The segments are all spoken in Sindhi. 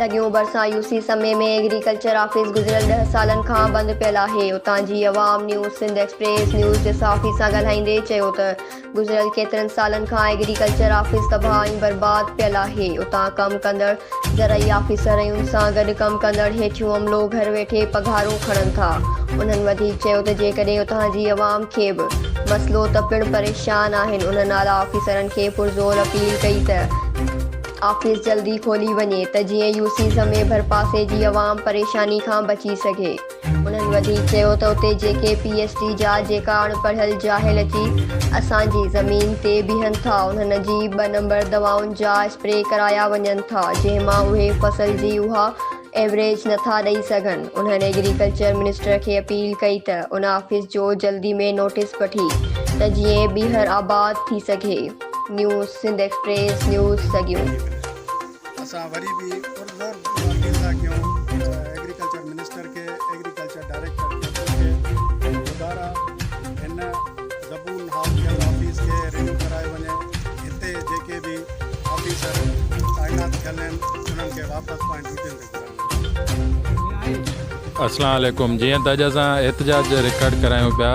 سڳيون ڀرسان يو سي سمي ۾ ايگريڪلچر آفيس گذريل ڏهه سالن کان بند پيل آهي. اتان جي عوام نيوز سنڌ ايڪسپريس نيوز جي صحافي سان ڳالهائيندي چيو ته گذريل ڪيترن سالن کان ايگريڪلچر آفيس تباهه ۽ برباد پيل آهي. اتان ڪم ڪندڙ زرعي آفيسر ۽ ان سان گڏ ڪم ڪندڙ هيٺيون عملو گهر ويٺي پگهارون کڻن ٿا. انهن وڌيڪ چيو ته جيڪڏهن اتان جي عوام کي به مسئلو ته پڻ پريشان آهن. انهن اعليٰ آفيسرن کي پرزور اپيل ڪئي ته آفيس جلدي کولي وڃي ته جيئن يو سي سمي ڀرپاسي جي عوام پريشاني کان بچي سگهي. انهن وڌيڪ چيو ته اتي جيڪي پي ايس ڊي جا جيڪا اڻ پڙهيل جاهل اچي اسان جي زمين تي بيهن ٿا انهن جي ٻه نمبر دوائن جا اسپري ڪرايا وڃن ٿا جنهن مان اهي فصل جي اها ايوريج نٿا ڏئي سگهن. انهن ايگريڪلچر منسٽر کي اپيل ڪئي ته ان آفيس جو جلدي ۾ نوٽيس وٺي ته جيئن ٻيهر آباد ٿي سگهي. نيوز سنڌ ايڪسپريس نيوز سڳيون. اسان وري به پرزور اپيل ٿا ڪيون ايگريڪلچر منسٽر کي ايگريڪلچر ڊائريڪٽر کي خدارا هن زبون حال ٿيل آفيس کي رينيو ڪرايو وڃي هتي جيڪي به آفيسر تعينات ٿيل آهن انهن کي واپس پنهنجي ڊيوٽين تي گهرايو وڃي. اسلام عليڪم جيئن ته اڄ اسان احتجاج رڪارڊ ڪرايون پيا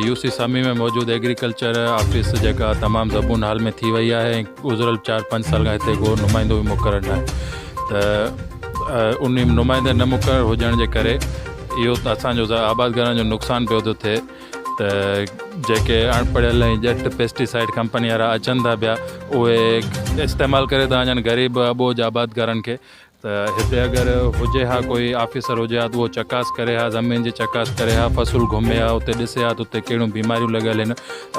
يو سي سمي ۾ موجود ايگريڪلچر آفيس جيڪا تمام زبون حال ۾ ٿي وئي آهي ۽ گذريل چار پنج سال کان هتي ڪو نمائندو به مقرر ناهي ته ان نمائندي نه مقرر هجڻ جي ڪري اهو اسان جو آبادگارن جو نقصان پيو ٿو ٿئي ته جيڪي اڻ پڙهيل ۽ ڄٽ پيسٽيسائيڊ ڪمپني وارا اچن ٿا پيا اهي استعمال ڪري ٿا وڃن غريب اٻوجهه آبادگارن کي ته هتي اگر هجي ها ڪوئي آفيسر هجي ها ته اهو چڪاس ڪري ها زمين جي چڪاس ڪري ها فصل گهمي ها اتي ڏسي ها ته اتي ڪهڙيون بيماريون لڳل آهن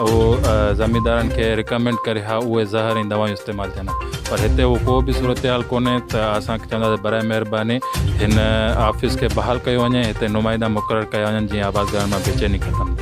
اهو زميندارن کي رڪمينڊ ڪري ها اهي زهر ۽ دوائون استعمال ٿين ها پر هتي اهو ڪو به صورتحال ڪونهي ته اسان چونداسين برائي مهرباني هن آفيس کي بحال ڪيو وڃي هتي نمائندا مقرر ڪيا وڃن جيئن آبادگارن مان بيچيني ختم ٿئي.